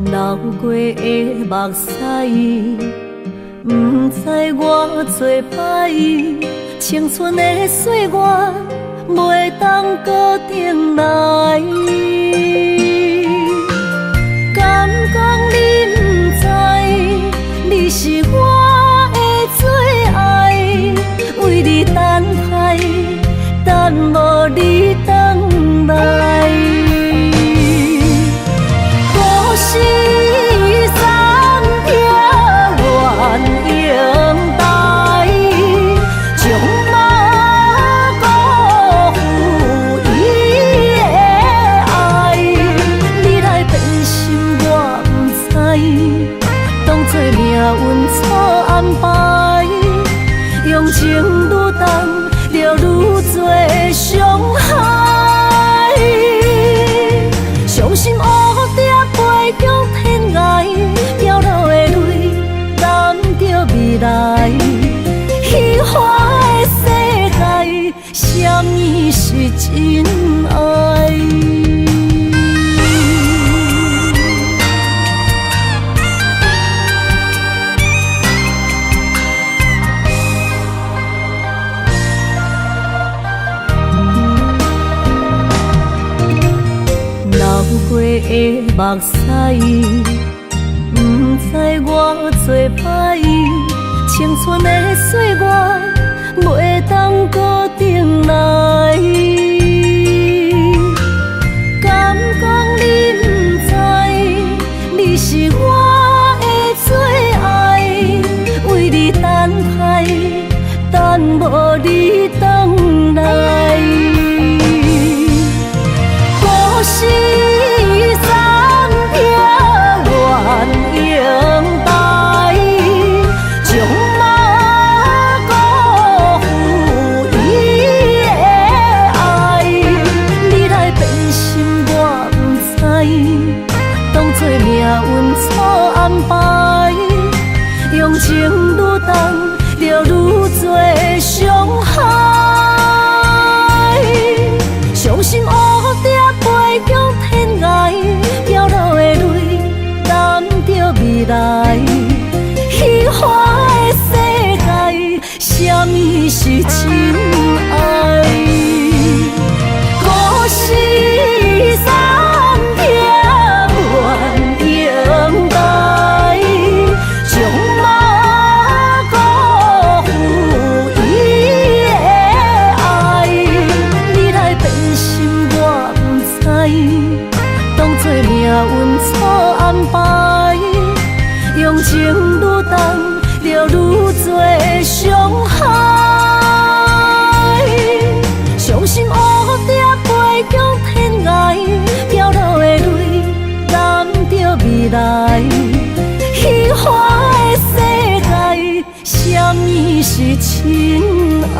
流過的目屎，毋知我做歹，青春的歲月袂當閣轉來。敢講你毋知，你是我的最愛，為你等待，等無你轉來。故事三撇鸳鸯台，將馬辜負伊的愛。你來變心我毋知，當作命運錯安排，用情愈重，就愈濟傷害。傷心烏蝶飛向天涯，飄落的淚染著未來。虛幻的世界，啥物是真愛？流過的目屎，毋知我做歹，青春的歲月袂當閣轉來。敢講你毋知，你是我的最愛，為你等待，等無你轉來。故事三撇鸳鸯台，將馬辜負伊的愛。你來變心我毋知，當作命運錯安排，用情愈重，就愈濟傷害。傷心烏蝶飛向天涯，飄落的淚染著未來。虛幻的世界，啥物是真愛？故事三撇鸳鸯台，將馬辜負伊的愛。你來變心我毋知，當作命運錯安排，用情愈重，就愈濟傷害。傷心烏蝶飛向天涯，飄落的淚染著未來。虛幻的世界，啥物是真愛？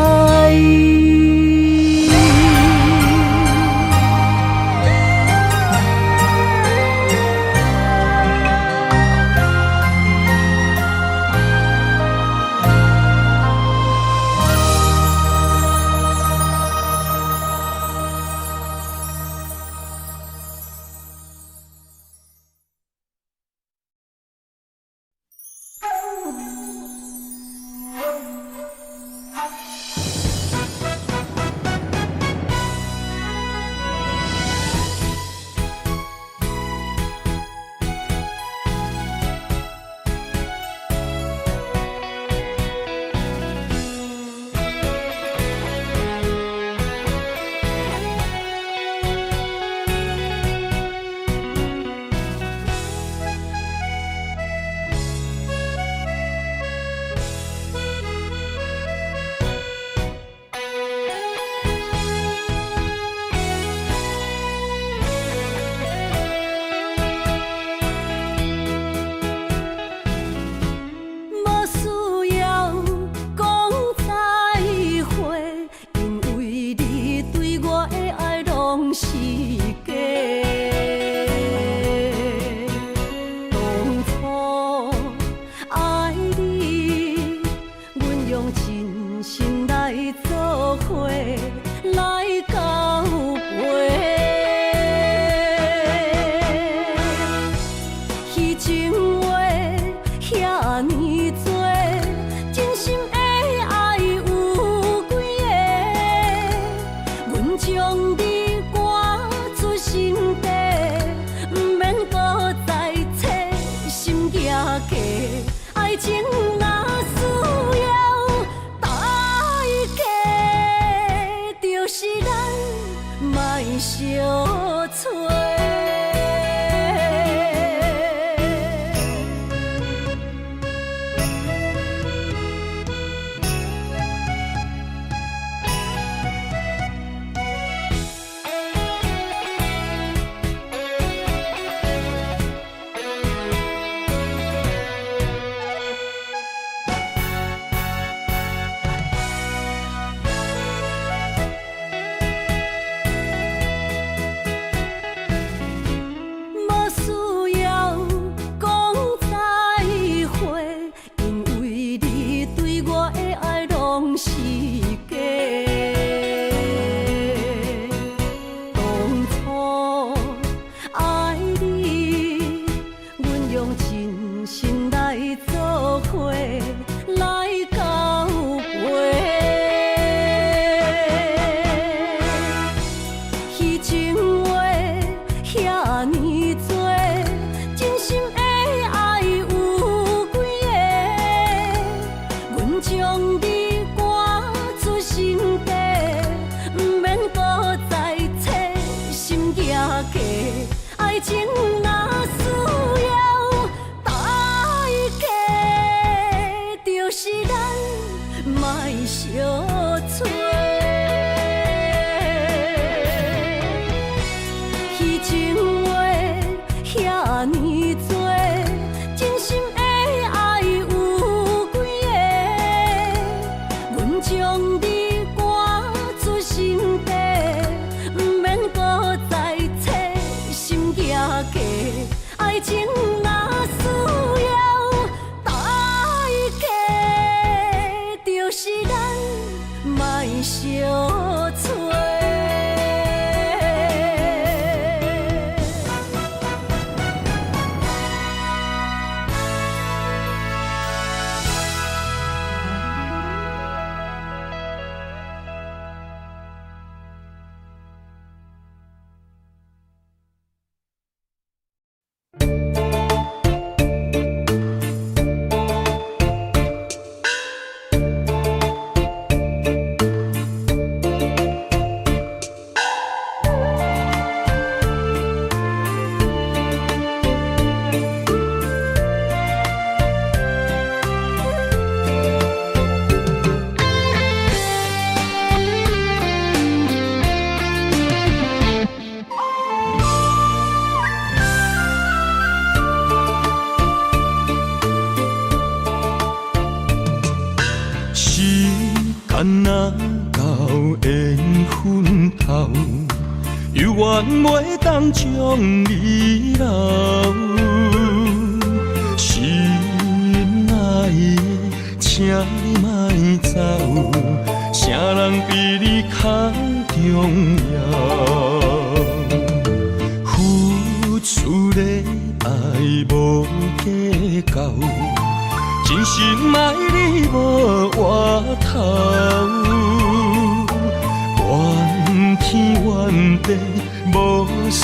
爾多，真心的愛有幾个？阮將你趕出心底，毋免閣再切心蜈計。愛情若需要代價，就是咱莫相揣。時間若到緣分頭，猶原袂當將你留。心愛的，請你莫走，啥人比你較重要？付出的愛無計較。真心愛你無回頭，怨天怨地無需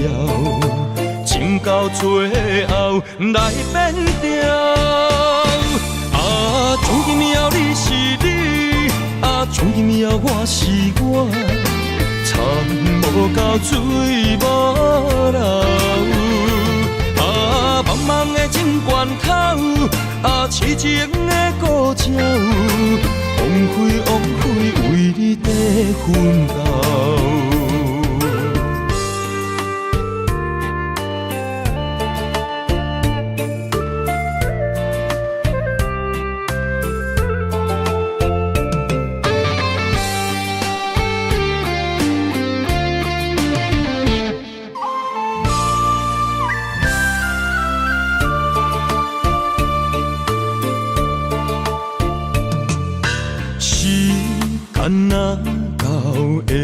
要，情到最後來變調。啊，從今以後你是你，啊，從今以後我是我，田無到水無流。啊，茫茫的情關頭，啊，痴情的孤鳥，枉費枉費為你在奮鬥。時間若到緣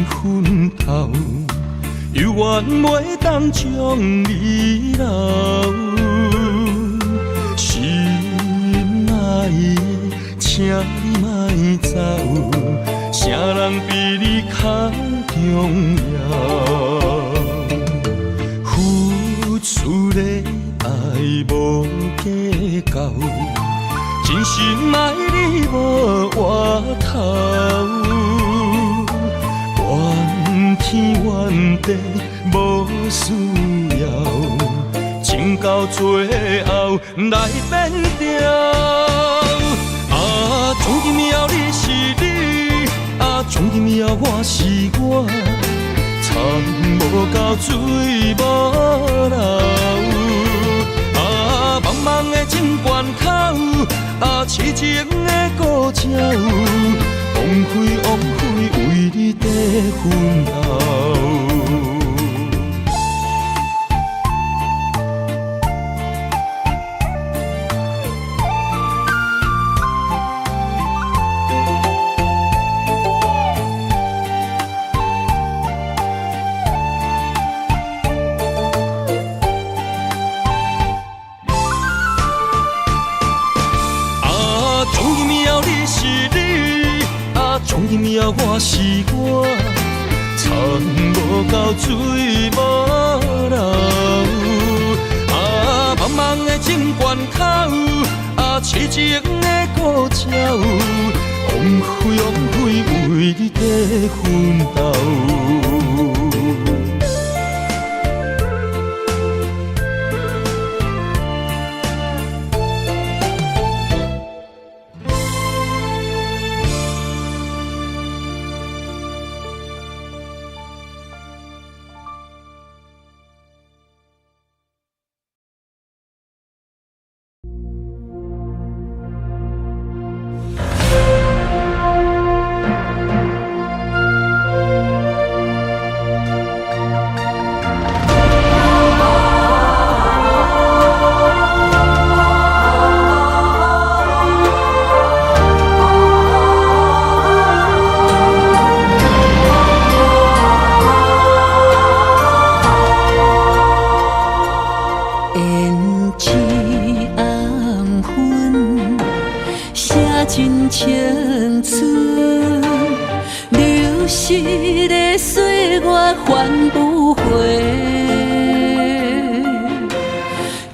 分頭，猶原袂當將你留。心愛的，請你莫走，啥人比你較重要？付出的愛無計較。真心愛你無回頭，怨天怨地無需要，情到最後來變調。啊，從今以後你是你，啊，從今以後我是我，田無到水無流。啊，茫茫的情關頭，啊，痴情的孤鳥，枉費枉費為你在奮鬥。啊，從今以後你是你，啊，從今以後我是我，田無到水無流。啊，茫茫的情關頭，啊，痴情的孤鳥，枉費枉費為你在奮鬥。胭脂紅粉，寫真青春，流逝的歲月還不回。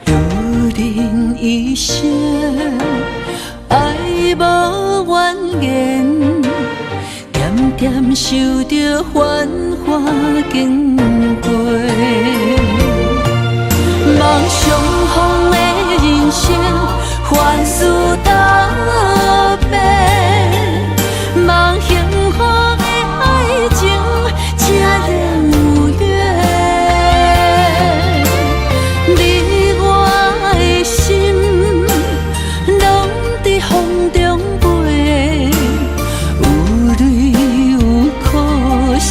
渡人一生，愛無怨言，點點受著繁華經過。望相逢的人生，凡事都變。望幸福的愛情，才能有緣。你我的心，攏佇風中飛，有淚有苦，心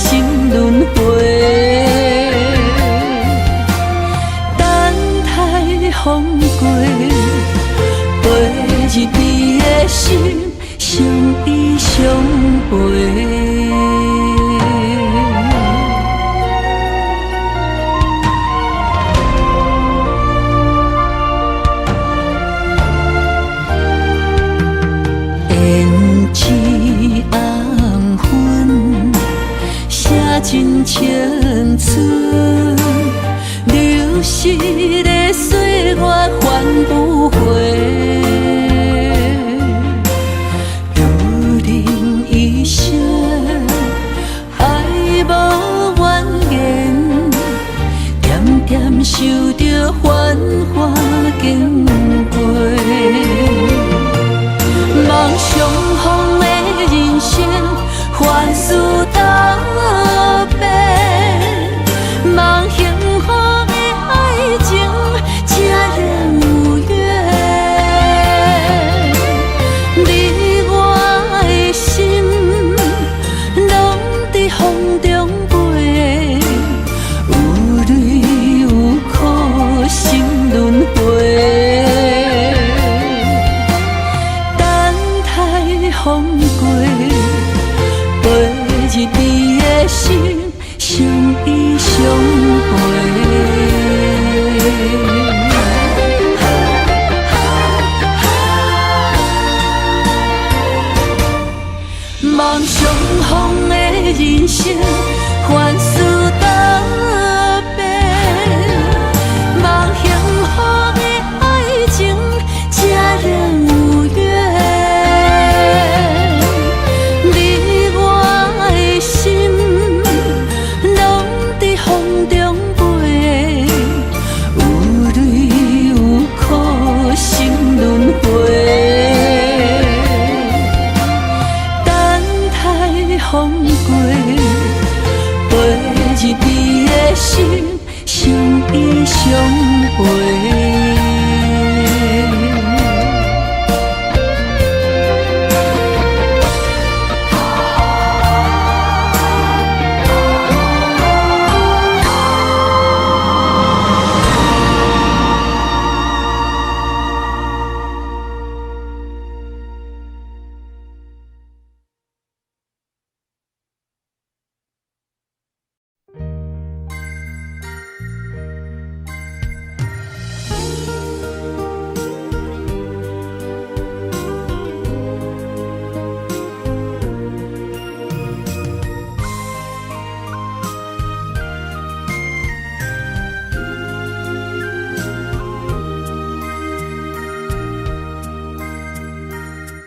輪迴。等待風過，飛入你的心，相依相陪。胭脂紅粉，寫真青春，流逝的歲月還不回。渡人一生，愛無怨言，點點受著繁華經過。望相逢的人生，凡事都變。望幸福的愛情，才能有緣。你我的心，攏佇風中飛，有淚有苦，心輪迴。等待風過，飛入你的心，相依相陪。望相逢的人生，凡事都變。望幸福的愛情，才能有緣。你我的心，攏佇風中飛，有淚有苦，心輪迴。等待風過，飛入你的心，相依相陪。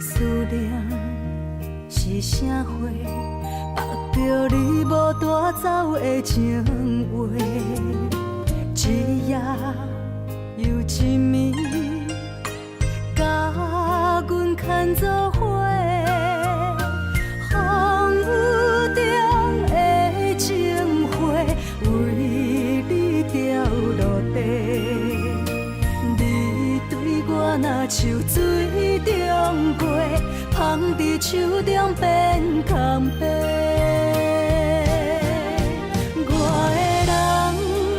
思念是啥货？縛著你無帶走的情話，一夜又一暝，共阮牽做伙。風雨中的情花，為你掉落地。你對我若像水中月，捧佇手中變空白。我的人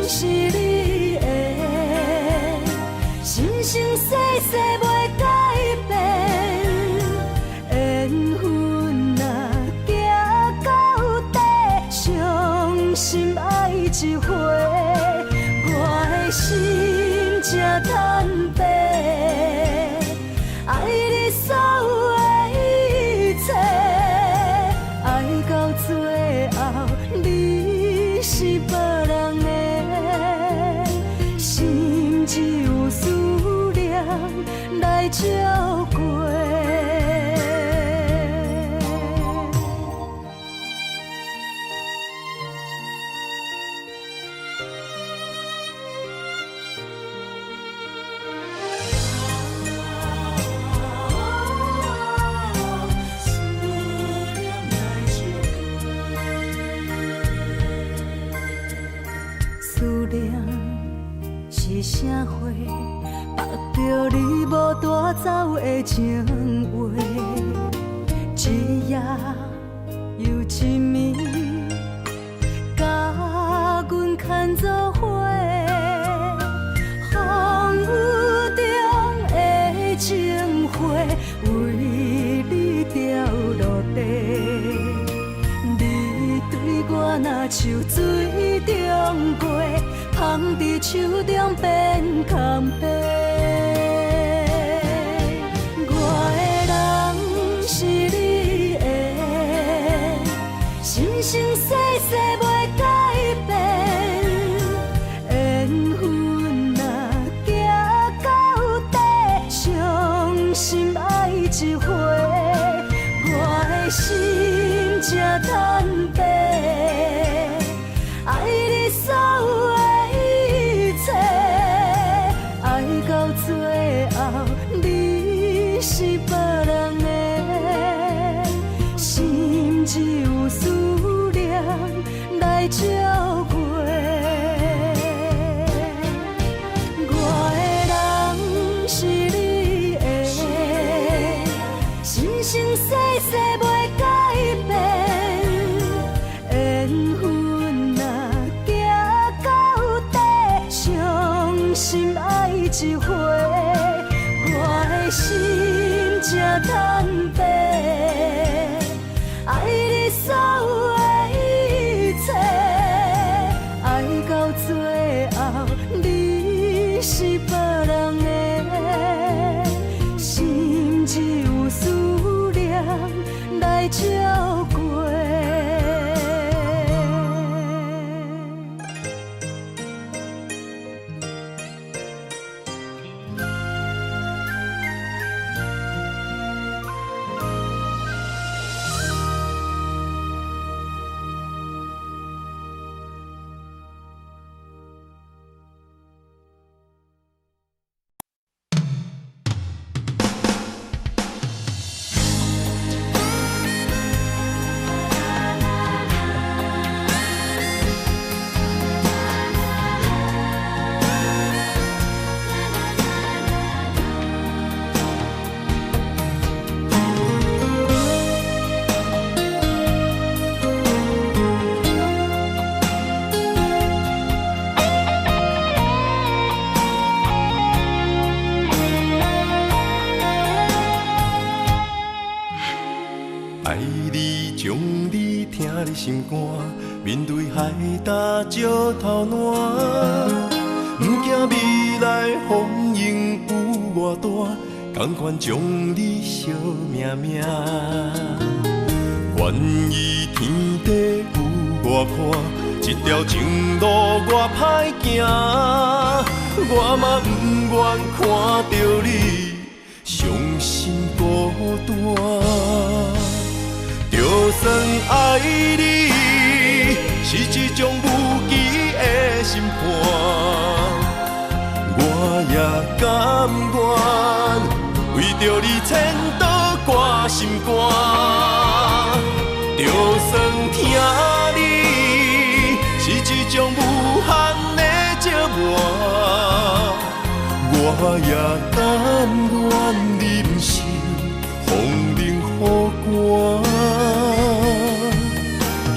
是你的，生生世世袂改變。緣分啊，行到底，傷心愛一回。我的心情坦白，愛你所有的一切，愛到最後，你是別人的，心只有思念來照過。思念是啥花？縛著你無帶走的情話，一夜又一暝，共阮牽做伙。風雨中的情花，為你掉落地。你對我若像水中過，捧佇手中變空白。我的人是你的，生生世世袂改變。緣分若行到底，傷心愛一回。我的心真坦白，愛你所有的一切，愛到最後，你是別人的，心只有思念來照過。我的人是你的，生生世世袂改變。緣分若行到底，傷心愛一回。我的心真坦白，愛你所有的一切，愛到最後，你是別人的，心只有思念來照過。愛你、將你、疼你心肝，面對海埕石頭爛，毋驚未來風湧有偌大，仝款將你惜命命。願意天地有偌寬，這條情路偌歹行，我嘛毋願看著你傷心孤單。就算愛你是一種無期的審判，我也甘願為著你千刀割心肝。就算疼你是一種無限的折磨，我也甘願忍受風冷雨寒。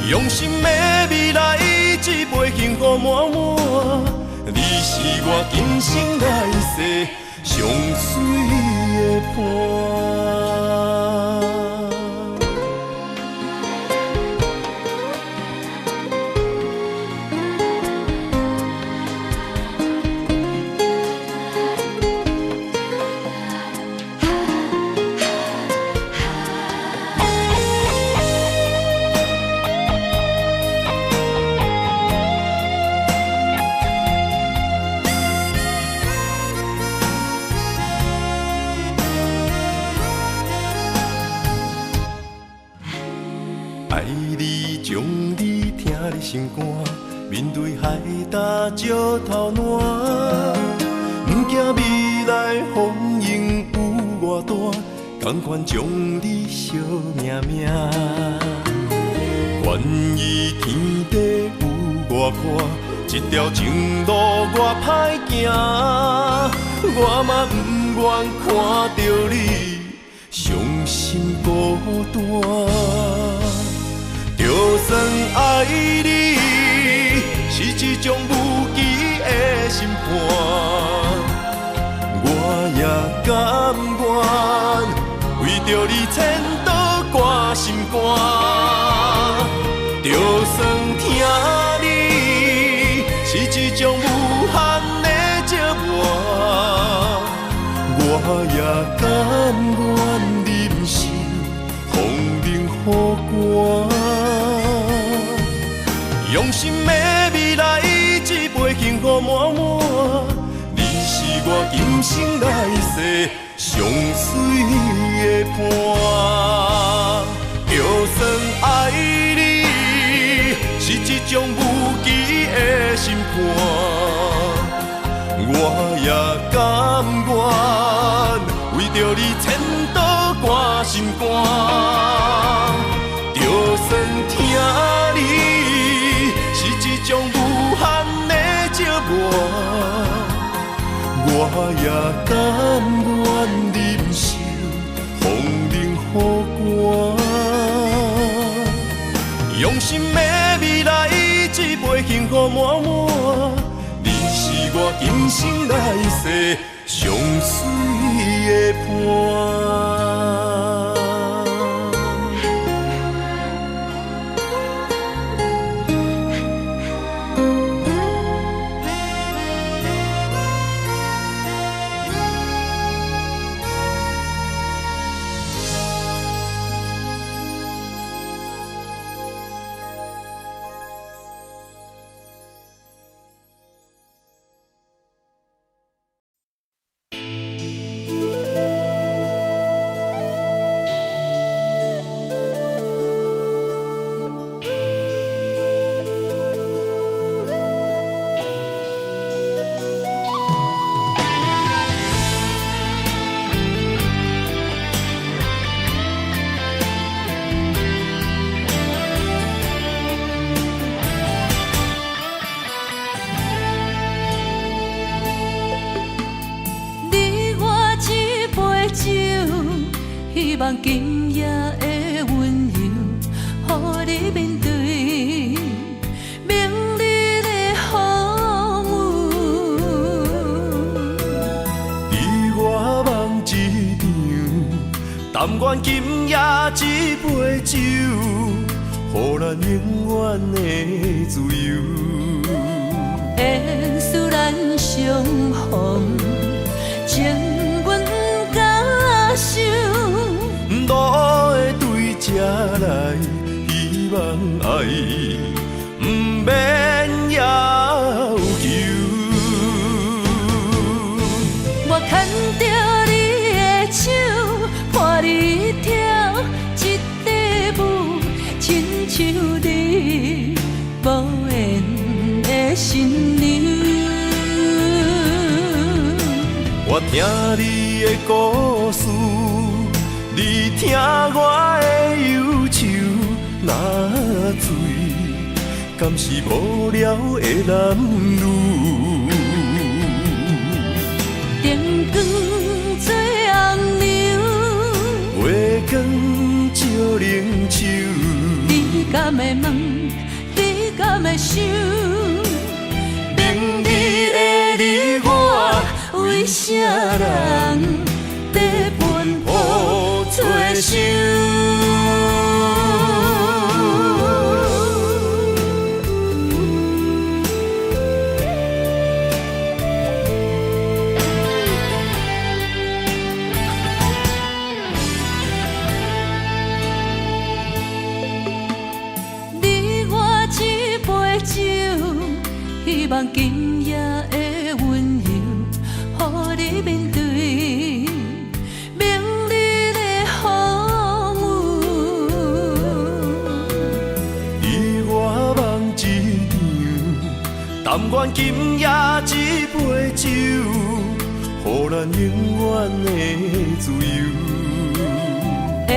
用心的未來，一杯幸福滿滿，你是我今生來世上水的伴。心肝，面對海埕石頭爛，毋驚未來風湧有偌大，仝款將你惜命命。願意天地有偌闊，這條情路偌歹行，我嘛毋願看著你傷心孤單。就算愛你是一種無期的審判，我也甘願為著你千刀割心肝。就算疼你是一種無限的折磨，我也甘願忍受風冷雨寒。用心的未來，這杯幸福滿滿，你是我今生來世上媠的伴。就算愛你是一種無期的審判，我也甘願為著你千刀割心肝。就算疼你是一種無限的折磨，我也甘願忍受風冷雨寒。用心的未來，這杯幸福滿滿，你是我今生來世上媠的伴。希望今夜的溫柔，予你面對明日的風雨。你我夢一場，但願今夜這杯酒，予咱永遠的自由。緣使咱相逢，情阮敢想。路會對這來，希望愛毋免要求。我牽著你的手，伴你跳這塊舞，親像你無緣的新娘。我聽你的故事，你聽我的憂愁，若醉，敢是無聊的男女？燈光做红娘，月光照冷手，你敢會問？你敢會想？明日的你我，為啥人在奔波找想？你我這杯酒，希望今夜的溫柔，予你面對。願今夜這杯酒，予咱永遠的自由。緣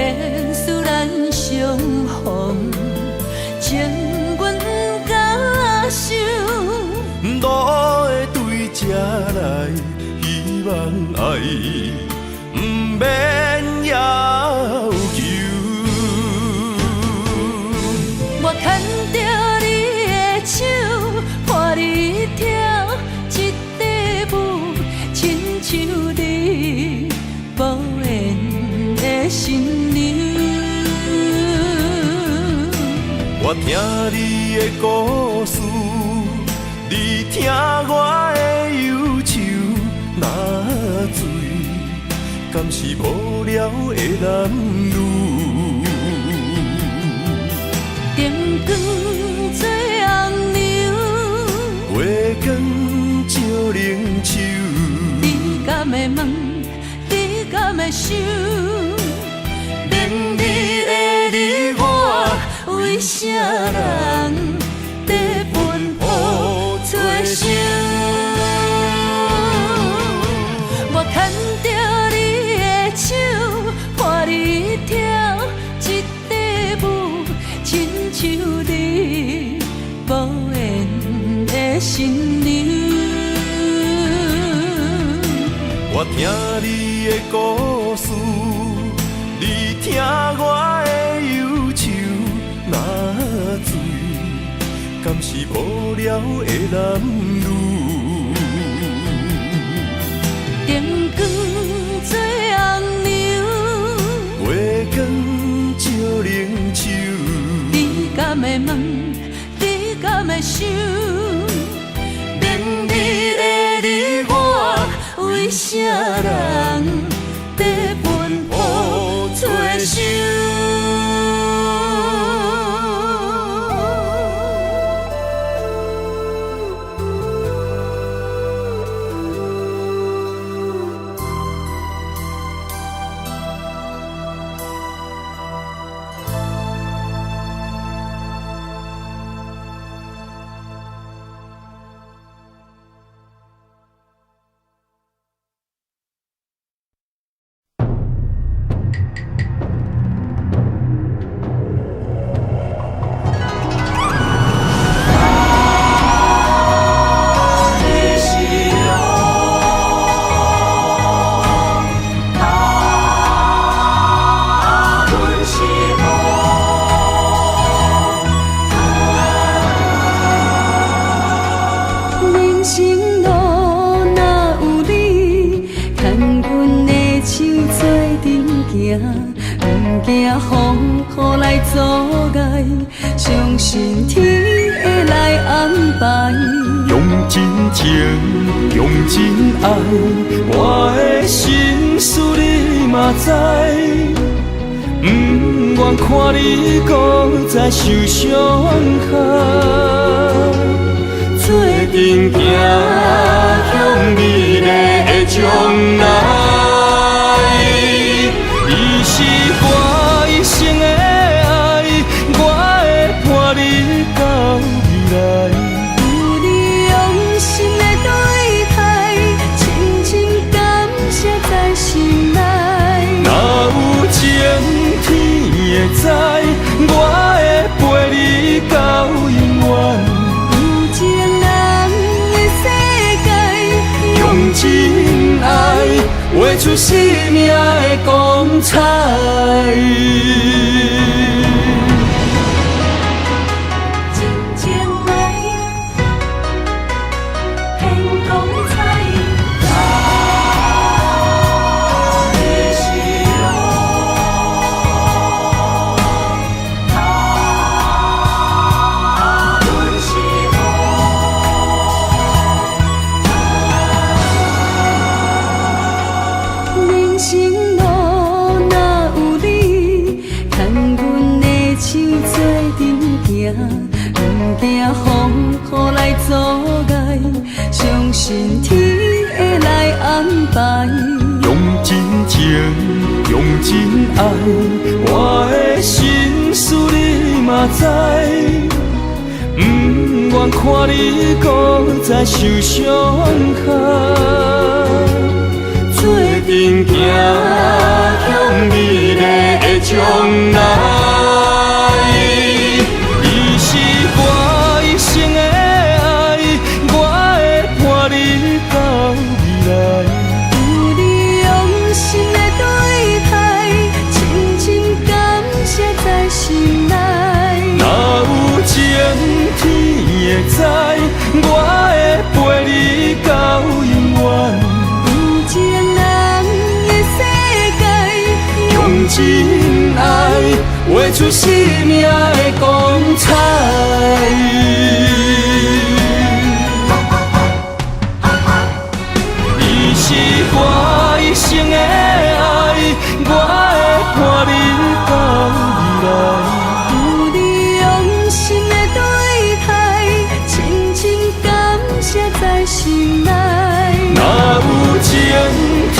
使咱相逢，情阮敢想。路會對這來，希望愛毋免要求。我牽著你的手，伴你跳這塊舞，親像你無緣的新娘。我聽你的故事，你聽我的憂愁，若醉，敢是無聊的男女？燈光做紅娘，月光照冷手，你敢會問？你敢會想？美麗的你我，為啥人在奔波找相？我牽著你的手，伴你跳這塊舞，親像你無緣的新娘。我聽你的故事，你聽我的憂愁，若醉，敢是無聊的男女？燈光做紅娘，月光照冷手，你敢會問？你敢會想？美麗的你我，為啥人在奔波找相？人生路若有你，牽阮的手做陣行，毋驚風雨來阻礙，相信天會來安排。用真情，用真愛，我的心事你嘛知。毋願看你閣再受傷害，做陣行向美麗的將來。你是我一生的愛，我會伴你到未來。有你用心的對待，深深感謝在心內。若有情天會知，我會陪你到永遠。有情人的世界，用真愛畫出生命的光彩。真情來，天光彩。你是阮是人生路若有你，牽阮的手做陣行，毋驚風雨來阻礙，相信天會來安排。用真情，用真愛，我的心事你嘛知。毋願願看你閣再受傷害，做陣行向美麗的將來。你是我一生的愛，我會伴你到未來。有你用心的對待，深深感謝在心內。若有情天會知，我會陪你到永遠。有情人的世界，用真愛畫出生命的光彩。你是我一生的愛，我會伴你到未來。有你用心的對待，深深感謝在心內。若有情天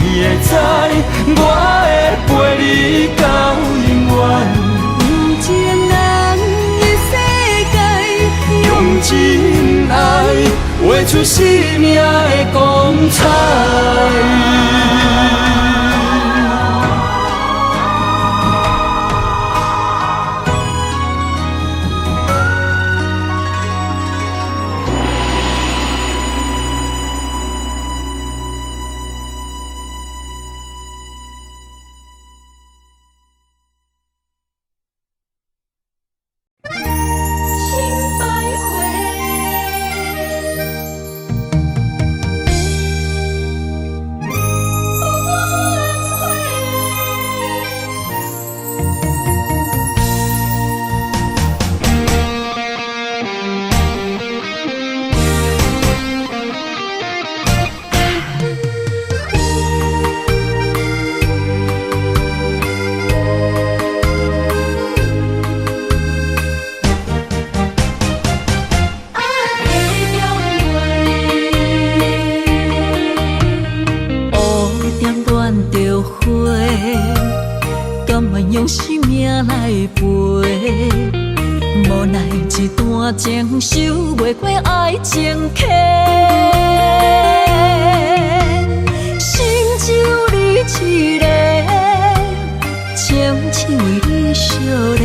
會知，我會陪你到永遠。有情人的世界，用真愛畫出生命的光彩。心徘徊。乌蝶恋著花，甘願用生命來陪。無奈一段情收袂過愛情客，心只有你一个，情只為你相連，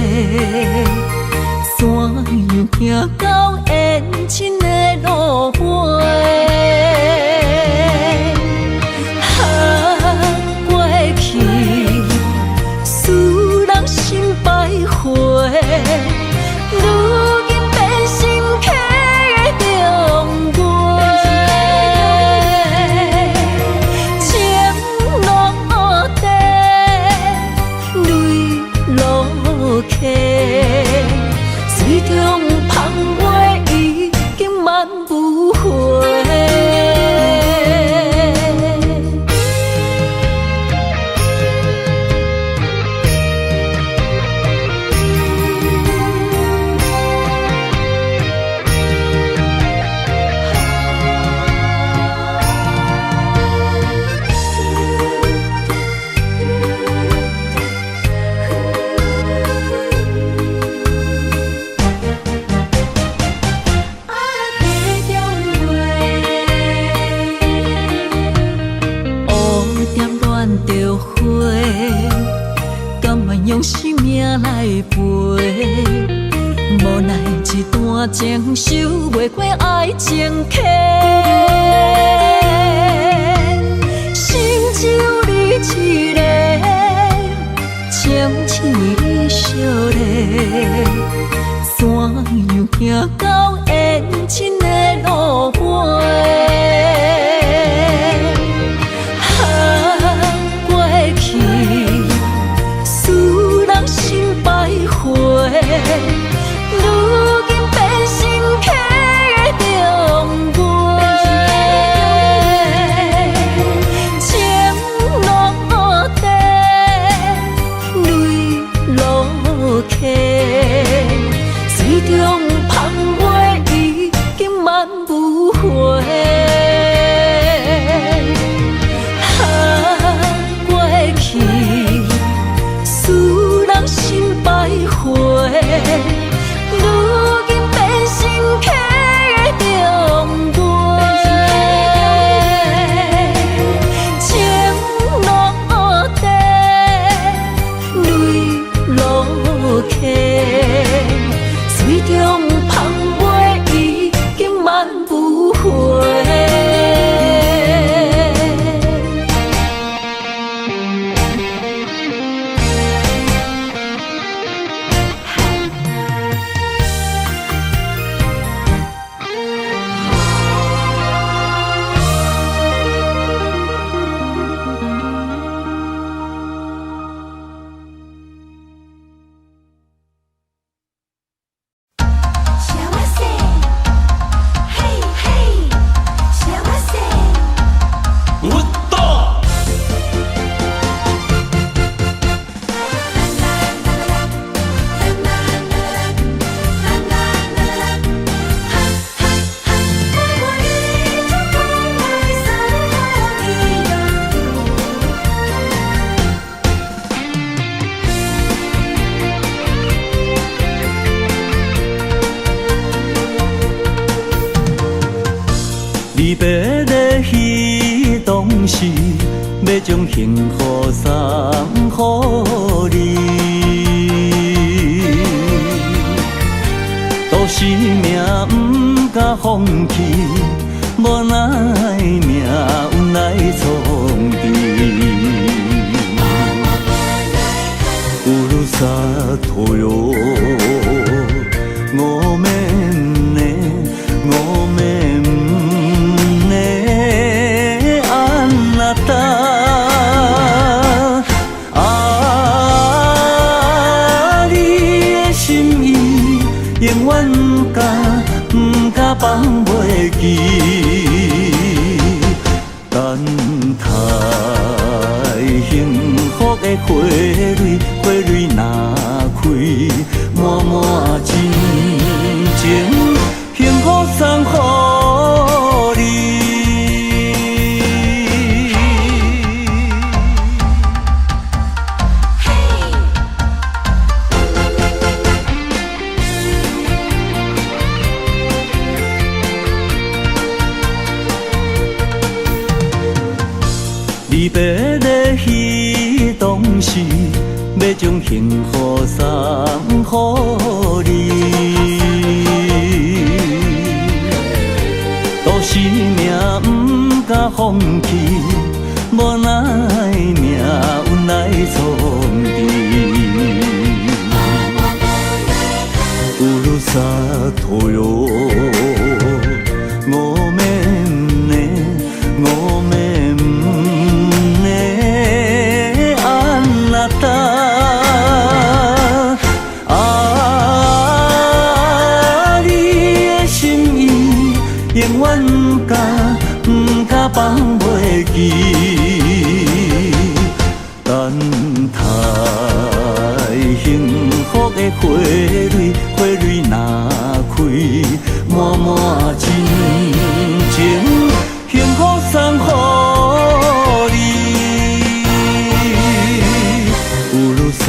怎樣行到緣盡的路尾？啊，過去使人心徘徊，如今變成客中月。情落地，淚落溪，水中芳月已經挽不回。乌蝶恋著花，甘願用生命來陪。無奈一段情收袂過愛情客，心只有你一个，情只為你相連，怎樣行到緣盡的路尾？啊，過去使人心徘徊，如今變成客中月。有倒。離別的彼當時，欲將幸福送予你，都市命毋敢放棄，無奈命運來創治。ふるさとよ，ごめんね，ごめんね，あなた。啊，你的心意永遠毋敢放袂記，等待幸福的花蕊，花蕊若開，滿滿真情，幸福送予你。離別的彼當時，欲將幸福送予你，都市命毋敢放棄，無奈命運來創治。ふるさとよ，ごめんね，ごめんね，あなた。啊，你的心意永遠毋敢放袂記，等待幸福的花蕊，花蕊若開，滿滿真情，幸福送予你。ふるさ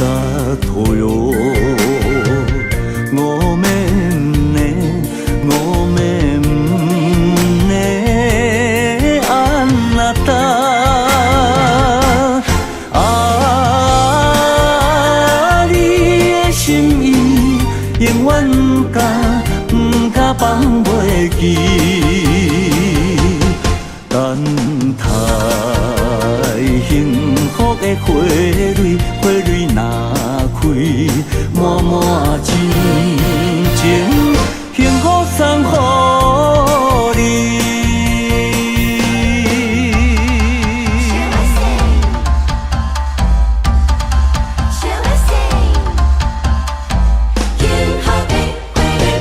とよ，ごめんね，ごめんね，あなた。啊，你的心意永遠毋敢放袂記，等待幸福的花蕊，花蕊若開，滿滿真情，幸福送予你。 Shall I say? 幸福的花蕊。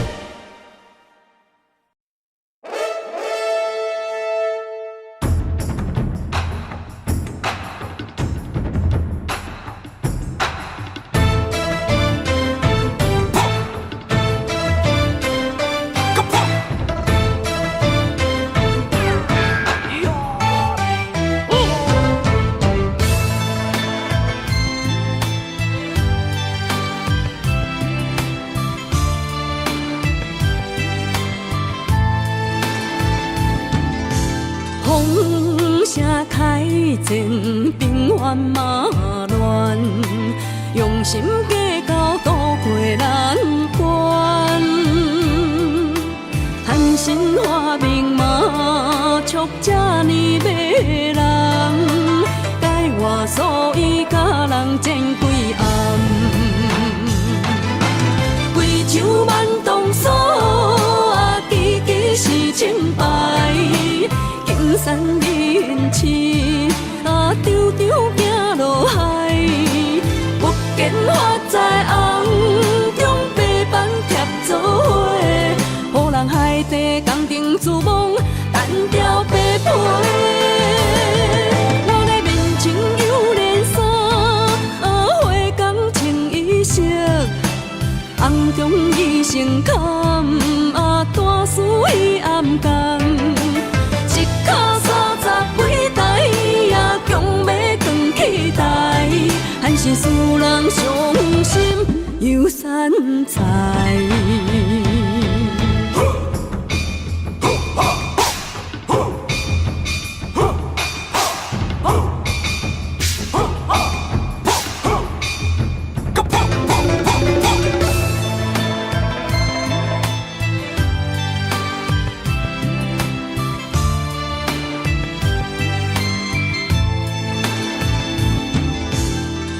風聲開戰，平原嘛亂，用心計較渡過難關。貪心發明嘛，笑這呢迷人，解我所以佮人戰幾暗。規樹萬動鎖啊，支支是清白。金山銀翅啊，長長行落海，不見發財紅中白板貼做伙，予人海底工程珠網單調白皮。人傷心又散財。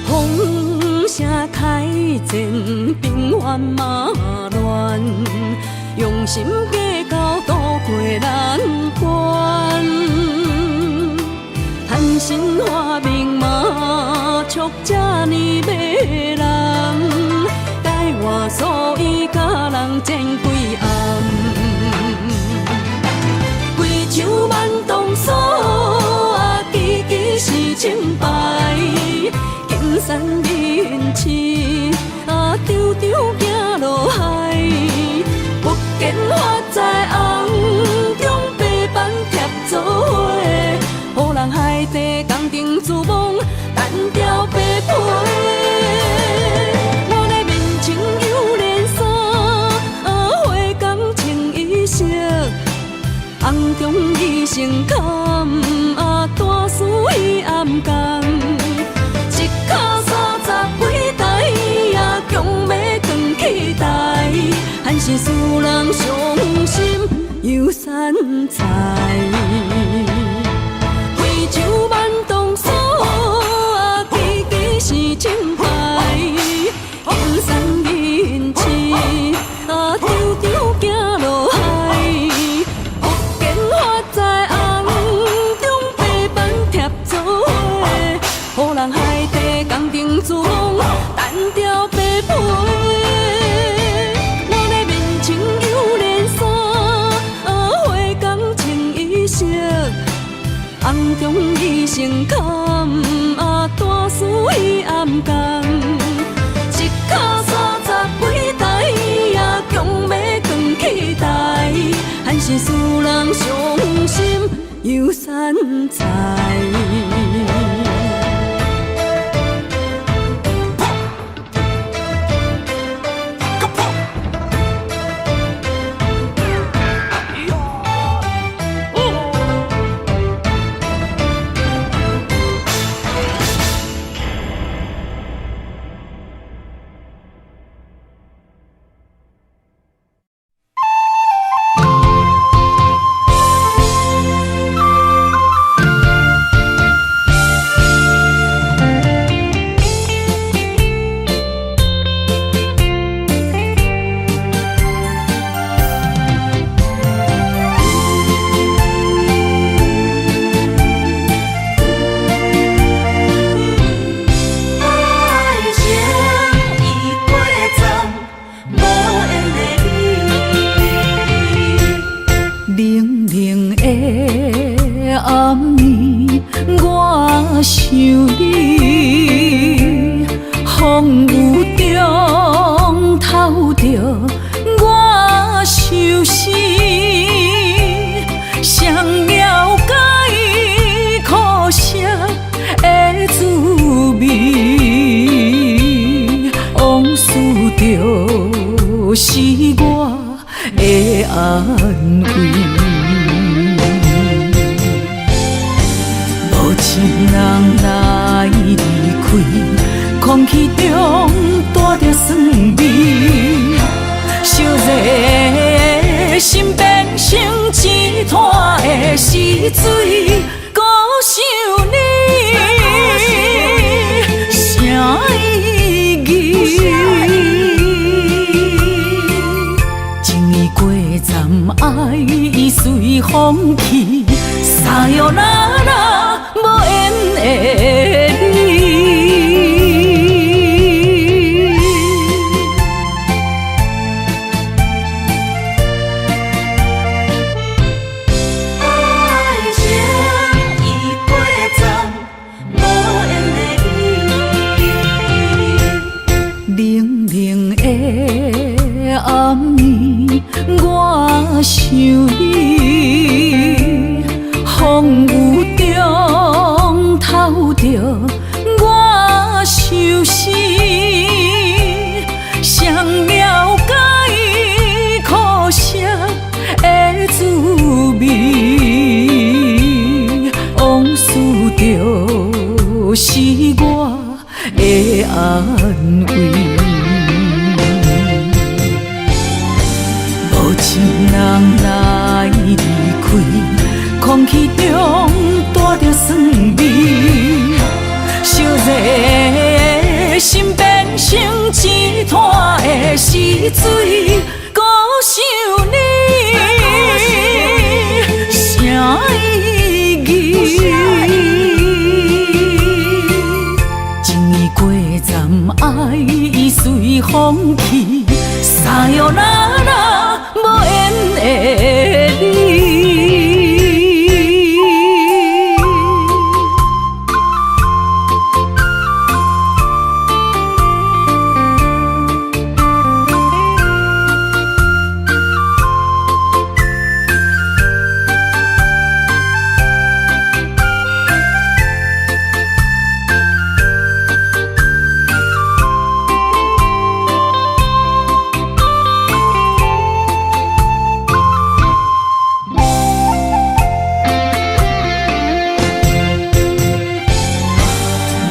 風聲開戰，平原嘛亂，用心計較渡過難關。貪心發明嘛，笑這呢迷人，改換所以佮人戰幾暗。規樹萬桐鎖啊，支支是清白。金山銀刺啊，長長行落海，福建發財紅中白板貼做伙，予人海底工程珠網單調白皮。我的面穿油莲衫，啊，花工穿衣色，红中医生坎啊，大师伊暗共。一跤30几台啊，强欲转去台，还是使人傷心又散財。非洲萬桐鎖啊，支支是清白，金山銀刺啊，長長行落海，福建發財紅中白板貼做伙，予人海底工程珠網單調白皮。我的面穿油蓮衫，啊，花工穿衣色，紅中醫生坎啊，大師伊暗共。一跤30幾台啊，強欲轉去台，還是使人傷心又散財。愛情已過站，無緣的你。冷冷的暗暝，我想你，風雨中透著我相思，誰了解苦涩的滋味？往事就是我的安慰。無情人來離開，空氣中帶著酸味，燒熱的心變成一灘的死水，閣想你，啥意義？情已過站，愛已隨風去，撒喲那拉，無緣的你。愛情已過站，無緣的你。冷冷的暗暝，我想你，風雨中透著我相思，是我的安慰。无情人来离开，空气中带著酸味，烧热的心变成一灘的死水，孤想你，啥意义？情已过站，爱已随风去，撒哟那拉，无缘的你。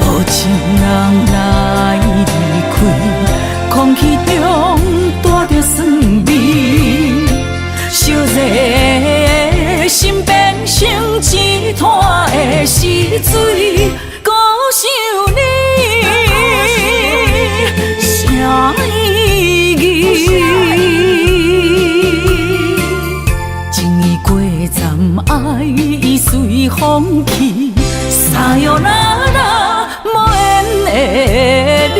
无情人来离开，空气中带著酸味，烧热的心变成一灘的死水，孤想你，啥意义？情已过站，爱已随风去，撒哟那拉，无缘的你。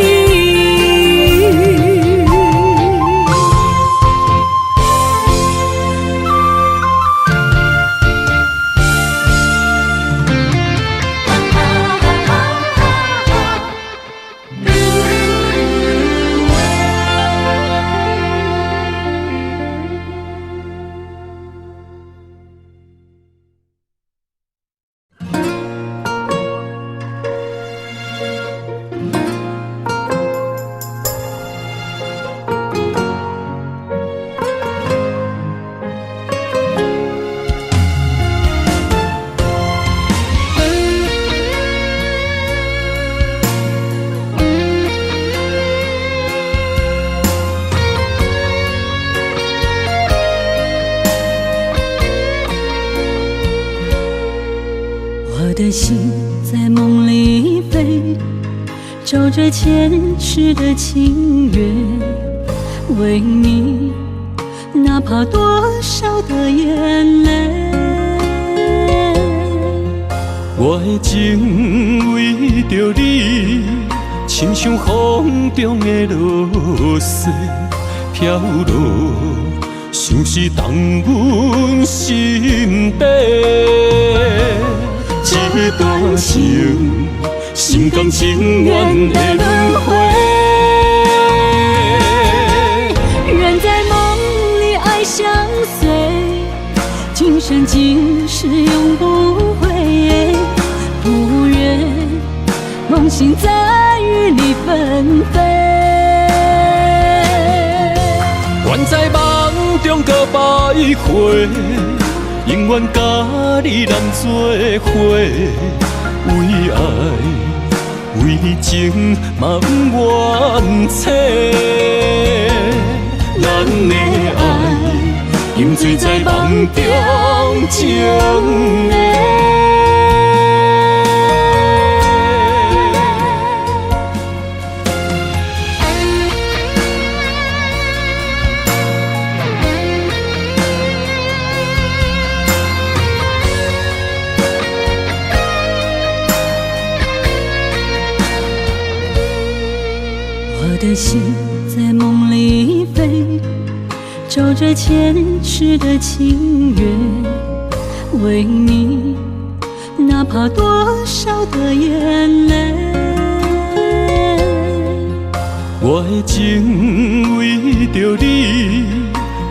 我的心在梦里飞，找着前世的情缘，为你，哪怕多少的眼泪。我的情为著你，亲像风中的露水飘落，像是动阮心底。这段情，心甘情愿的轮回。愿在梦里爱相随，今生今世永不悔。不愿梦醒再与你分飞。愿在梦中阁徘徊，永远佮你难做伙，为爱为情嘛不愿醒。咱的爱沉醉在梦中情的。我的心在梦里飞，找着前世的情缘，为你，哪怕多少的眼泪。我的情为著你，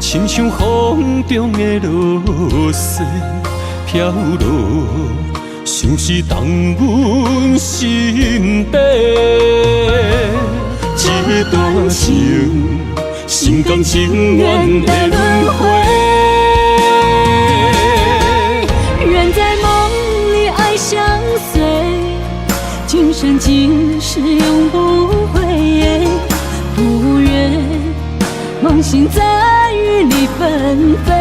亲像风中的露水飘落，像是动阮心底。这段情，心甘情愿的轮回。愿在梦里爱相随，今生今世永不悔。不願夢醒再與你分飛。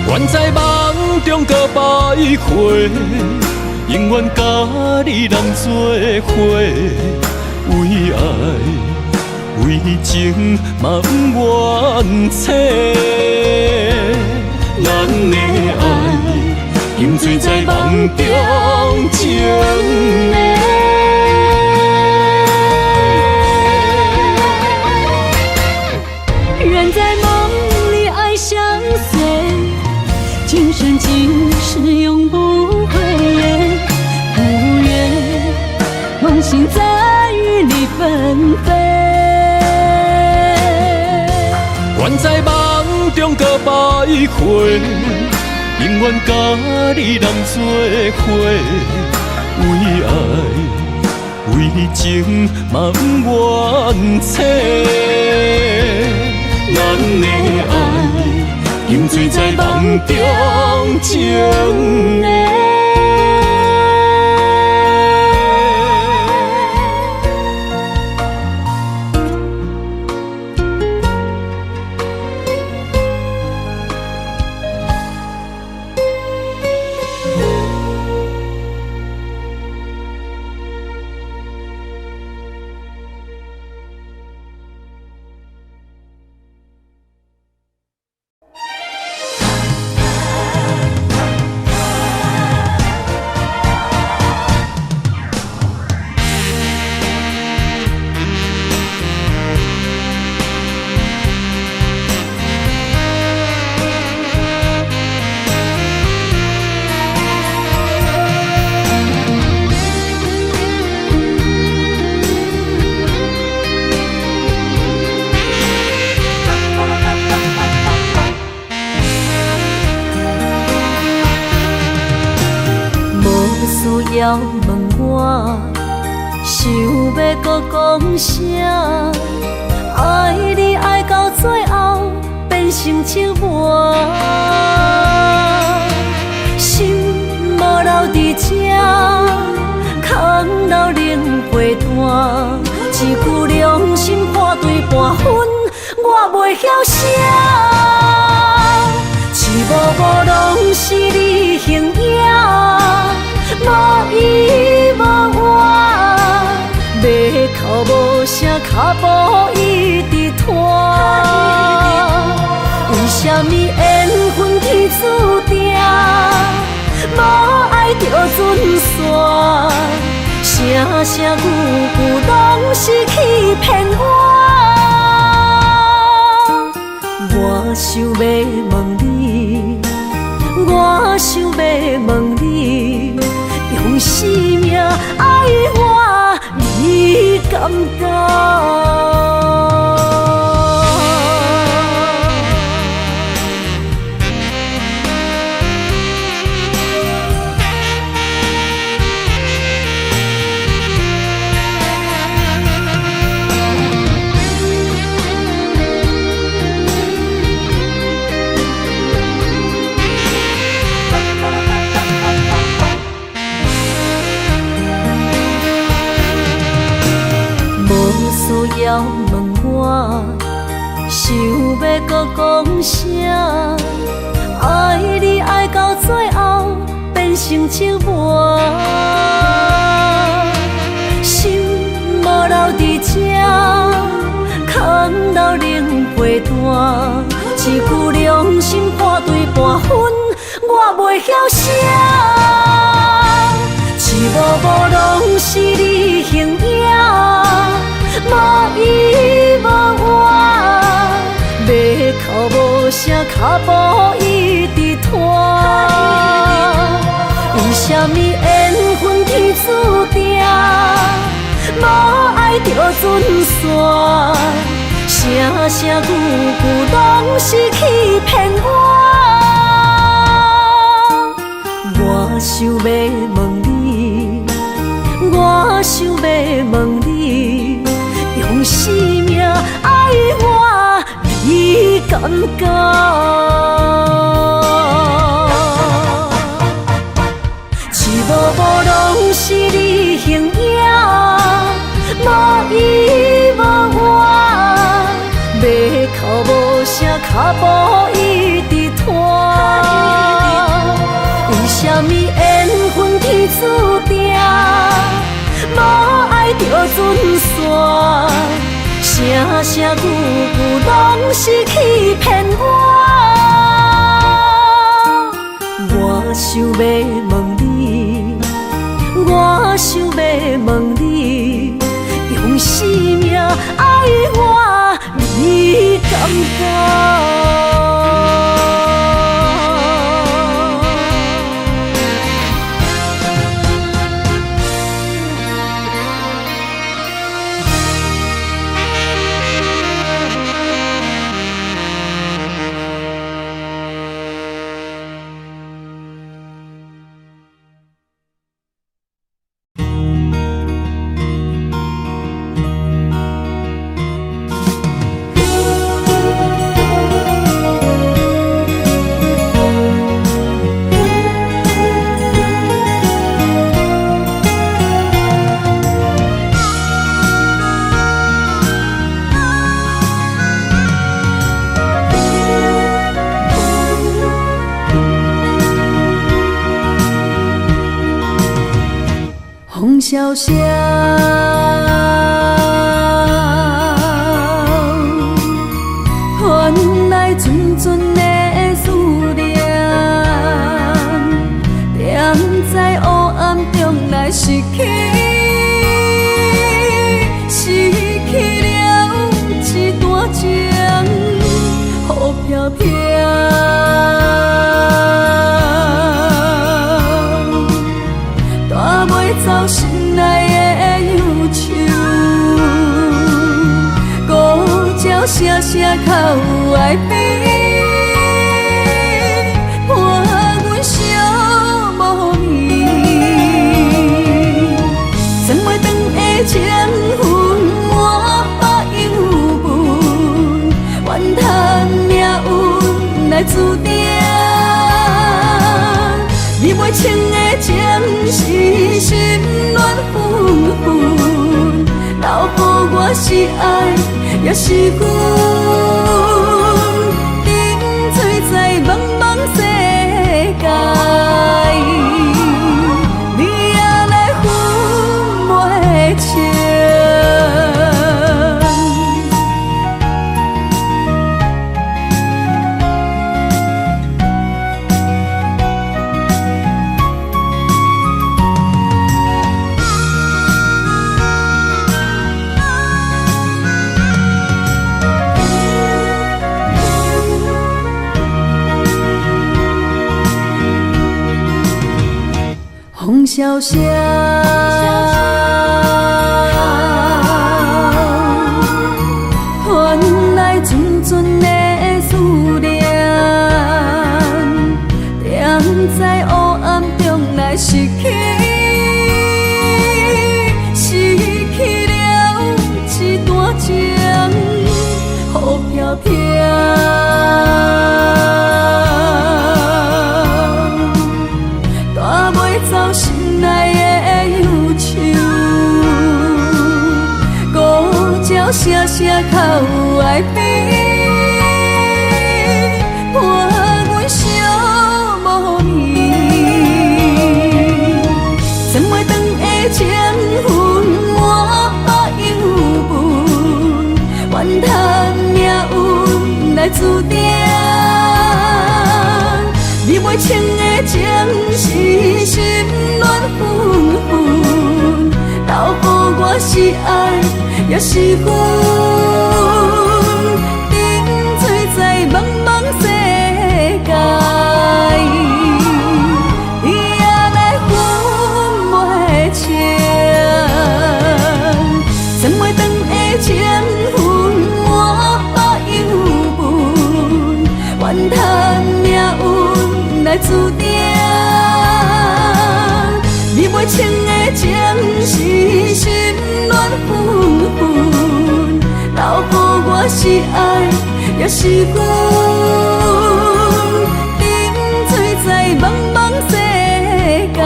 願在夢中閣徘徊，永遠佮你人做伙，為愛為情嘛毋願醒。咱的愛沉醉在夢中情的。願在夢裡愛相隨，今生今世永不悔。不願夢醒再與你分飛。願在夢中閣徘徊，永遠佮你人做伙，為愛為情嘛毋願醒。咱的愛沉醉在夢中情的。需要問我，想欲閣講啥？愛你愛到最後變成折磨，心無留佇這，空留冷被單，一句良心破碎半分，我袂曉寫。一幕幕攏是你形影。無依無倚，欲哭無聲，跤步一直拖。為啥物緣分天注定，無愛就準散？聲聲句句攏是欺騙我。我想欲問你，我想欲問你。用生命愛我，你敢敢？需要問我，想欲閣講啥？愛你愛到最後變成折磨，心無留佇這，空留冷被單，一句良心破碎半分，我袂曉寫。一幕幕攏是你形影。無依無倚，欲哭無聲，跤步一直拖。為啥物緣分天注定，無愛就準散？聲聲句句攏是欺騙我。我想欲問你，我想欲問你。用生命愛我，你敢敢？一幕幕攏是你形影，無依無倚，欲哭無聲，跤步一直拖。為啥物緣分天注定，無愛就陣散，聲聲句句攏是欺騙我。我想欲問你，我想欲問你，用生命愛我，你敢敢？風蕭蕭，傳來陣陣的思念，踮在黑暗中來失去，失去了一段情，雨飄飄。走心內的憂愁，孤鳥聲聲哭愛悲，伴阮寂无眠。怎袂斷的情分滿腹憂闷，怨嘆命運來注定。你袂清的情是心亂紛紛，留予我是愛也是恨，沉醉在茫茫世界，你也來分袂清。風蕭蕭，傳來陣陣的思念，踮在黑暗中來失去，失去了一段情，雨飄飄。走心內的憂愁，孤鳥聲聲哭愛悲，伴阮寂无眠。怎袂斷的情分滿腹憂悶，怨嘆命運來注定。你袂清的情是心亂紛紛，留予我是愛也是恨，沉醉在茫茫世界，你也來分袂清。怎袂斷的情分滿腹憂悶，怨嘆命運來注定。你袂清的情是心亂紛紛，留予我是愛也是恨，沉醉在茫茫世界。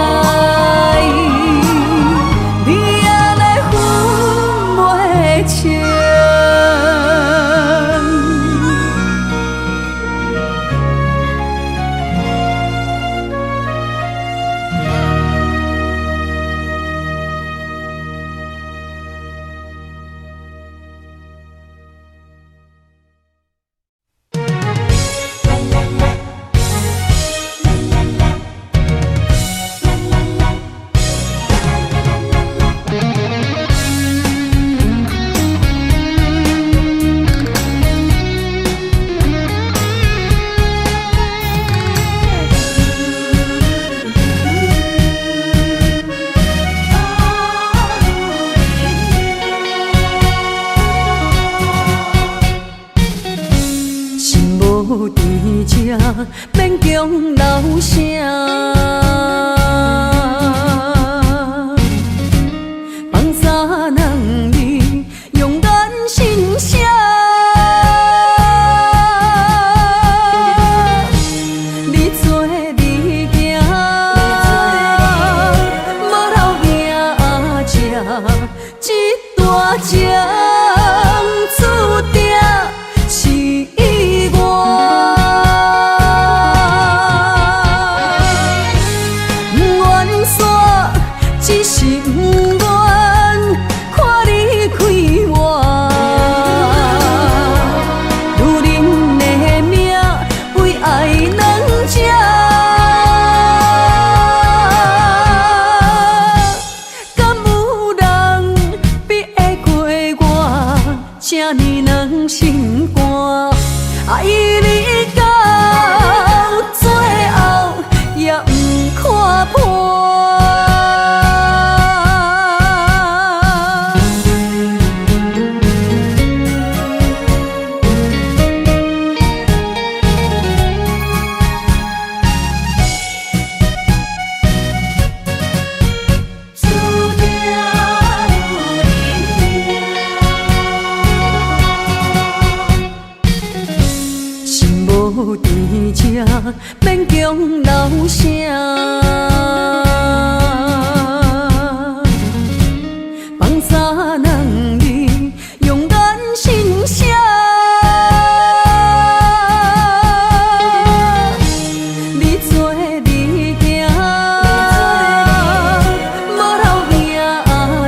勉強留啥？放三两字，用眼神写。你做你行，無留名跡，這段情注定是意外。不願散，只是不願看你开活。女人的命，为爱两者。敢有人比会过我？这呢软心肝，爱你到最後也毋看破。注定有人。心無佇這，勉強留啥？放三兩字，用眼神寫。你做你行，無留名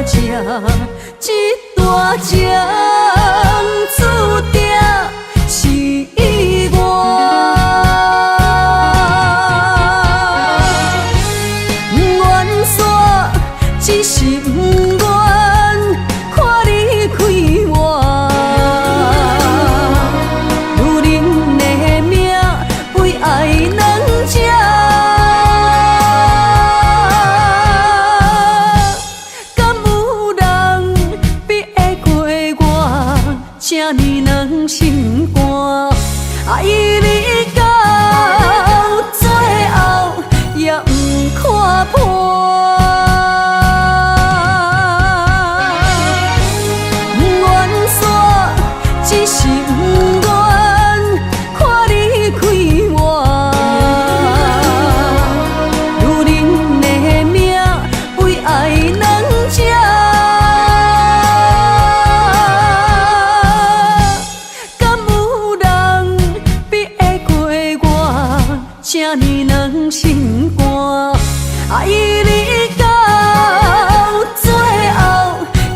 跡，這段情注定是意外。不願散，只是不願看你開活。女人的命，為愛兩者。敢有人比會過我？這呢軟心肝，愛你到最後也毋看破。不願散，只是不願看你開活。女人的命，為愛兩者。敢有人比會過我？這呢軟心肝，愛你到最後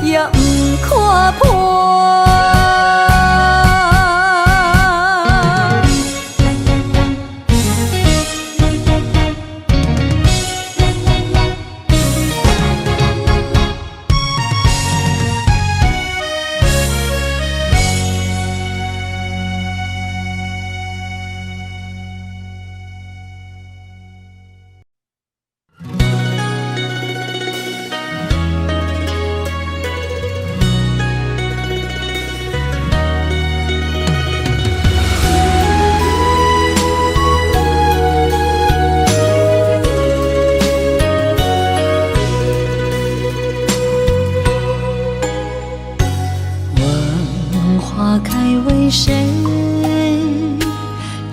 也毋看破。問花開為誰？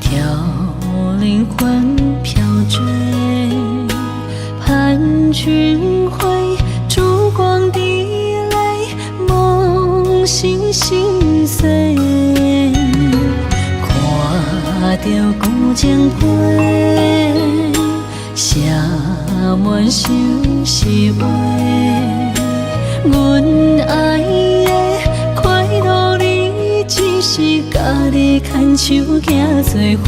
挑靈魂飄墜，盼君回，燭光滴淚，夢醒心碎。看著舊情批，寫滿相思話。阮愛的快樂，你只是家己牽手行做伙。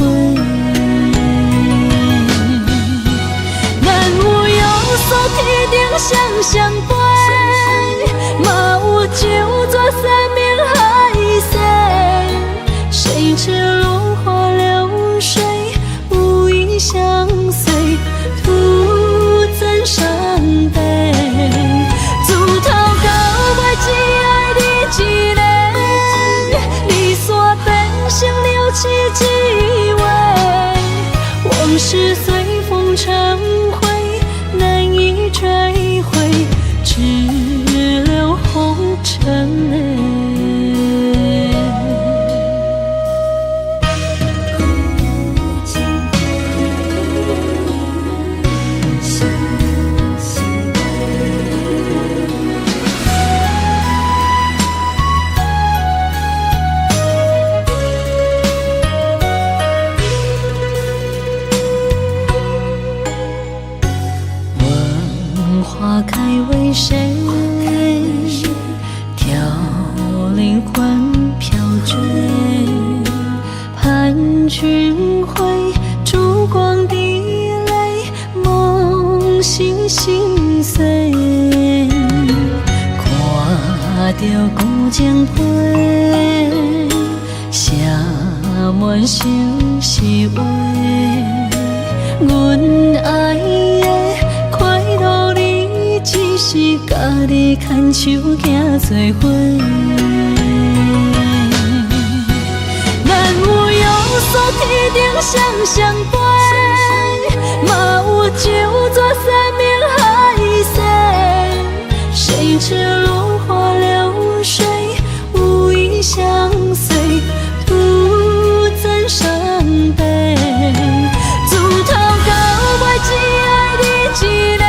咱有約束天頂雙雙飛，嘛有酒桌山盟海誓。誰知落花流水，無意相隨，徒增傷悲。自頭到尾只愛你一个，你煞變成了痴一話。花開為誰？挑靈魂飄墜，盼君回，燭光滴淚，夢醒心碎。看著舊情批，寫滿相思話。阮愛的快樂，你只是家己牽手行做伙。咱有約束天頂雙雙飛，嘛有酒桌山盟海誓。誰知落花流水，無意相隨，徒增傷悲。自頭到尾只愛你一个，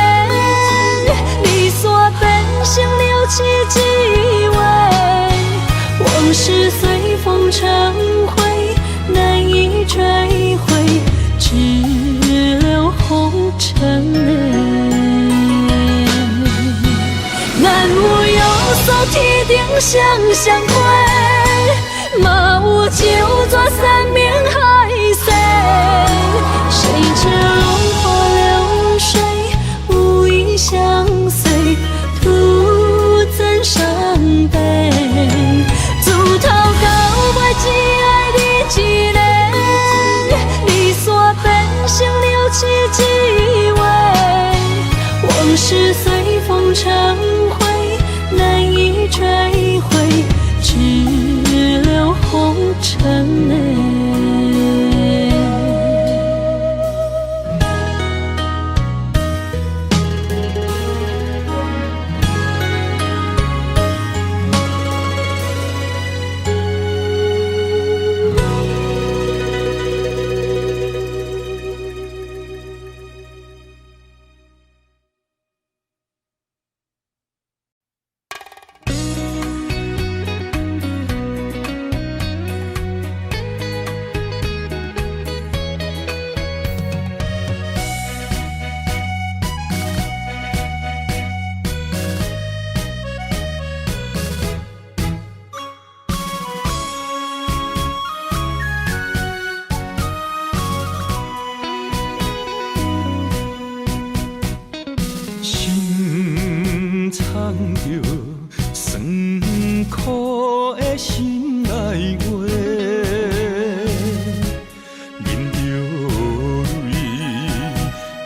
離散變成了痴一話，往事隨風成灰，難以追回，只留紅塵淚。咱有約束天頂雙雙飛，嘛有酒桌山盟海誓。誰知落花流水，無意相隨，徒增傷悲。自頭到尾只愛你一个，離散變成了痴一話，往事隨風成灰，難以追回，只留紅塵淚。心藏著酸苦的心內話，忍著淚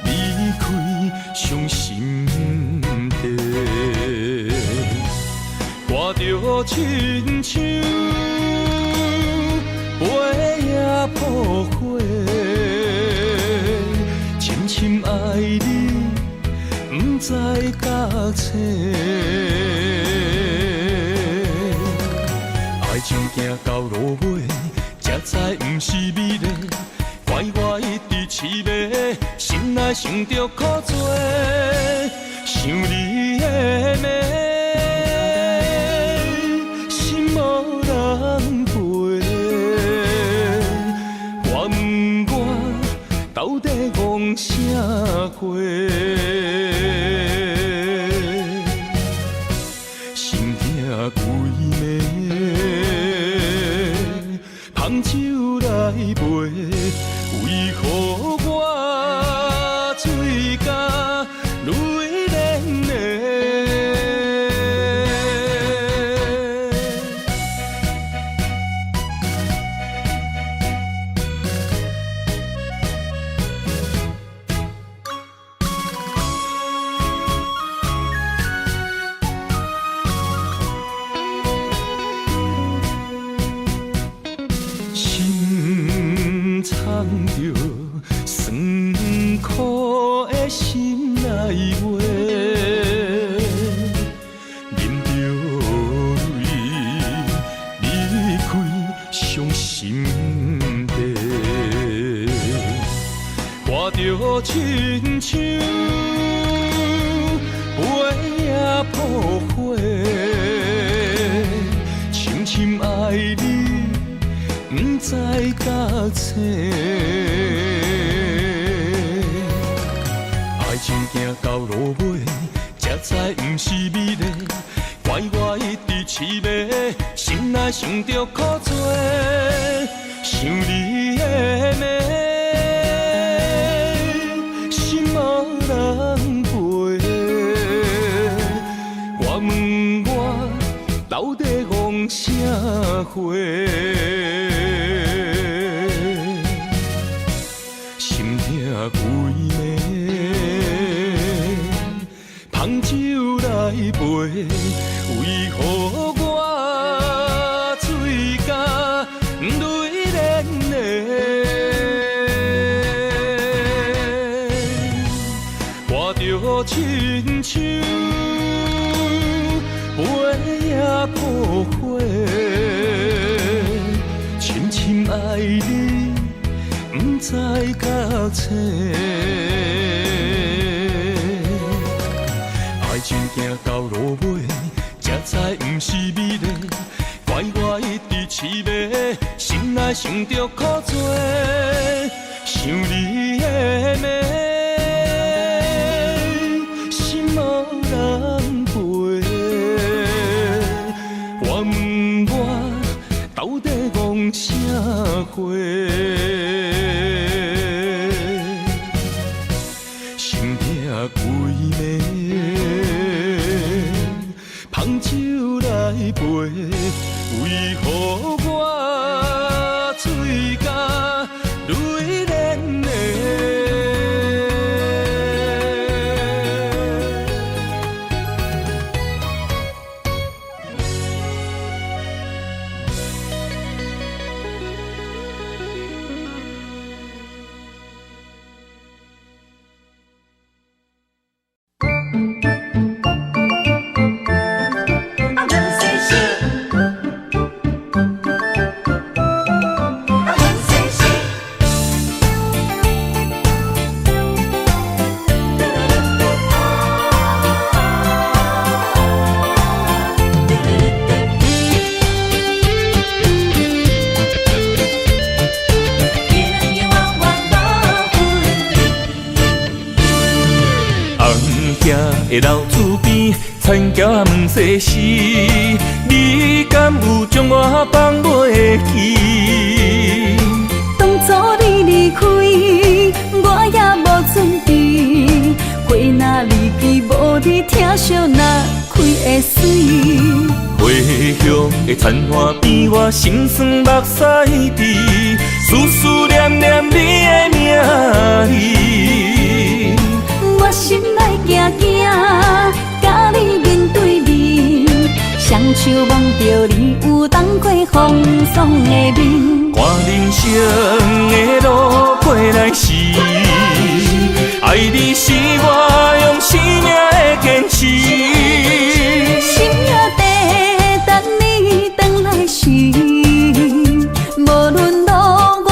離開傷心地，活著親像飞仔撲火，深深愛你。不知覺醒，愛情行到落尾，才知不是美麗，怪我一直痴迷，心內想著苦做，想你的暝，心無人陪，我問我到底戇啥貨？心疼規暝，芳酒來陪，為何我醉甲淚涟涟？心藏著酸苦的心內話，忍著淚離開傷心地，活著親像飛仔撲火，深深愛你。不知覺醒，愛情行到落尾，知毋是美麗，怪我一直痴迷，心內想著苦做，想你的暝，心無人陪。我問我到底戇啥貨？心疼規暝，芳酒來陪，為何我醉甲淚涟涟？活著親像飞仔枯花，深深愛你，毋知覺醒。愛情行到落尾，才知毋是美麗，怪我一直痴迷，心內想著苦做，想你的暝，心無人陪。我問我到底戇啥貨？心疼規暝，芳酒來陪，為何我醉甲淚涟涟？红行的老厝边，田桥仔问世事，你敢有将我放袂记？當初你離開，我也無準備。花若離枝無你，疼惜若開會水。回鄉的田岸邊，我心酸目屎滴，思思念念你的名字。我心內驚驚，佮你面對面，雙手摸著你有當過風霜的面。看人生的路過來時，愛你是我用生命的堅持。心也在等你轉來時，無論路遠，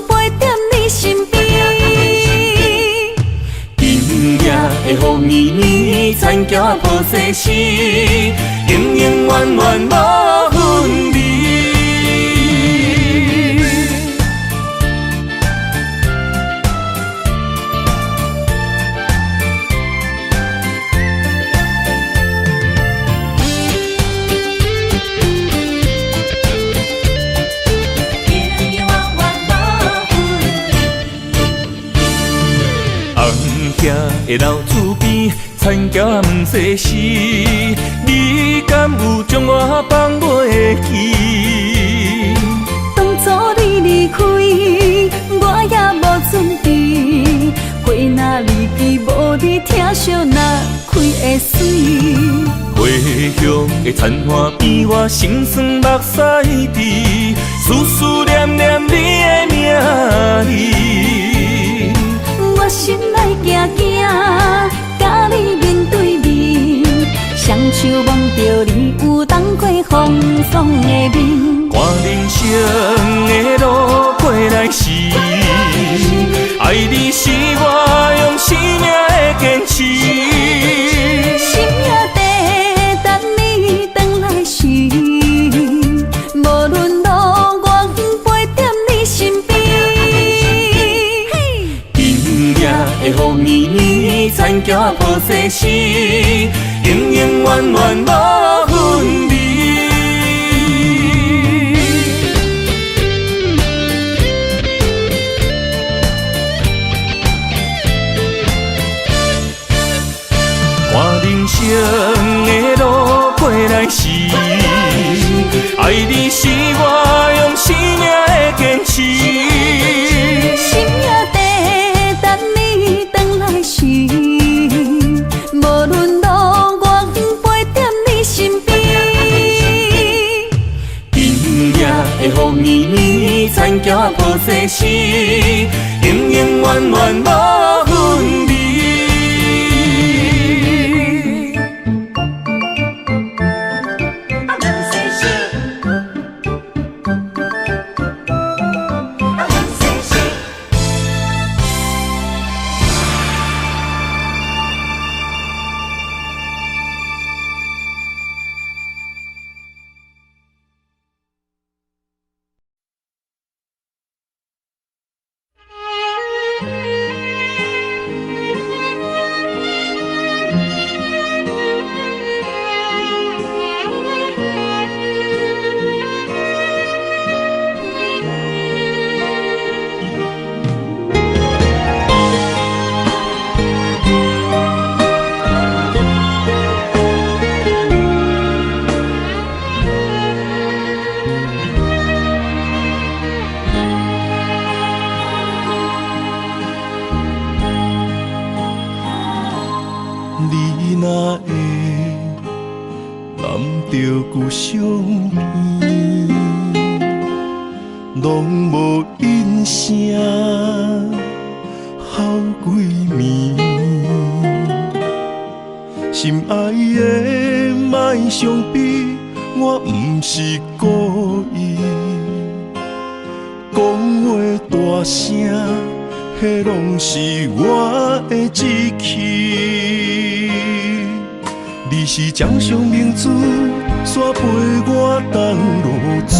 陪踮你身邊。今夜的雨綿綿，田橋抱世事，永永遠遠無分離。红行的老厝边，田桥仔问世事，你敢有將我放袂記？當初你離開，我也無準備。花若離枝無你，疼惜若開會水。回鄉的田岸邊，我心酸目屎滴，思思念念你的名字。我心內驚驚，佮你面對面，雙手摸著你有當過風霜的面。看人生的路過來時，愛你是我用生命的堅持。心也在等你轉來時，無論路遠，陪踮你身邊。今夜的雨綿綿，田橋抱世事，永永永遠遠無分離。看人生的路過來時，愛你是我用生命的堅持。心也在等你轉來時，無論路遠，陪踮你身邊。今夜的風綿綿，田橋抱世事，永永遠遠無分離。你若會攬著舊相片，攏無應聲，好幾暝。心愛的，莫傷悲，我毋是故意，講話大聲，彼攏是我的志氣。你是掌上明珠，煞陪我東落水。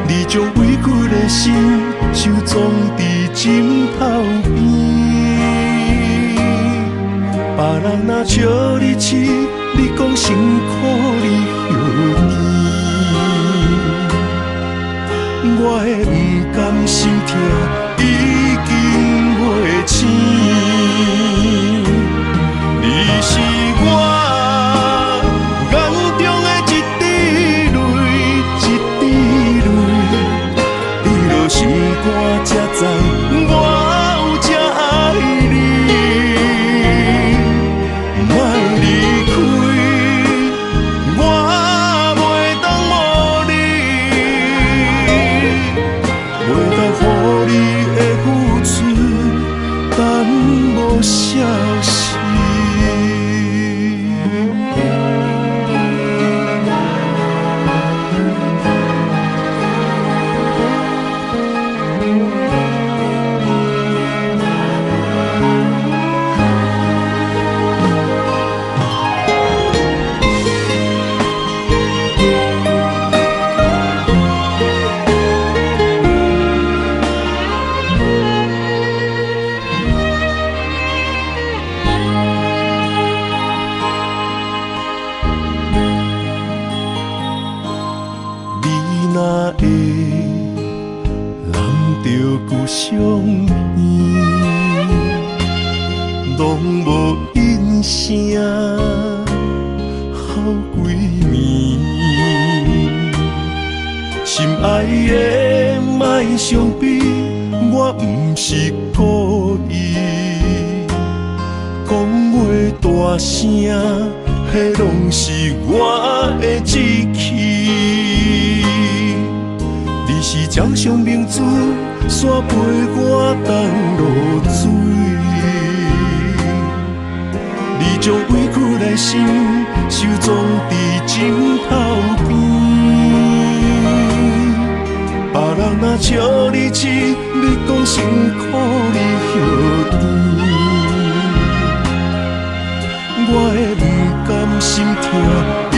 你將委屈的心收藏佇枕頭邊。別人若笑你痴，你講辛苦你歇甜。我的毋甘心疼已經袂醒。你是我眼中的一滴淚，一滴淚，你落心肝才知我有這愛你。莫離開，我袂當無你，袂當予你的付出，等無消息。你若會攬著舊相片，攏無應聲，好幾暝。心愛的，莫傷悲，我毋是故意，講話大聲，彼攏是我的志氣。你是掌上明珠，煞陪我東落水。你將委屈的心收藏佇枕頭邊。別人若笑你痴，你講辛苦你歇甜。我的毋甘心疼。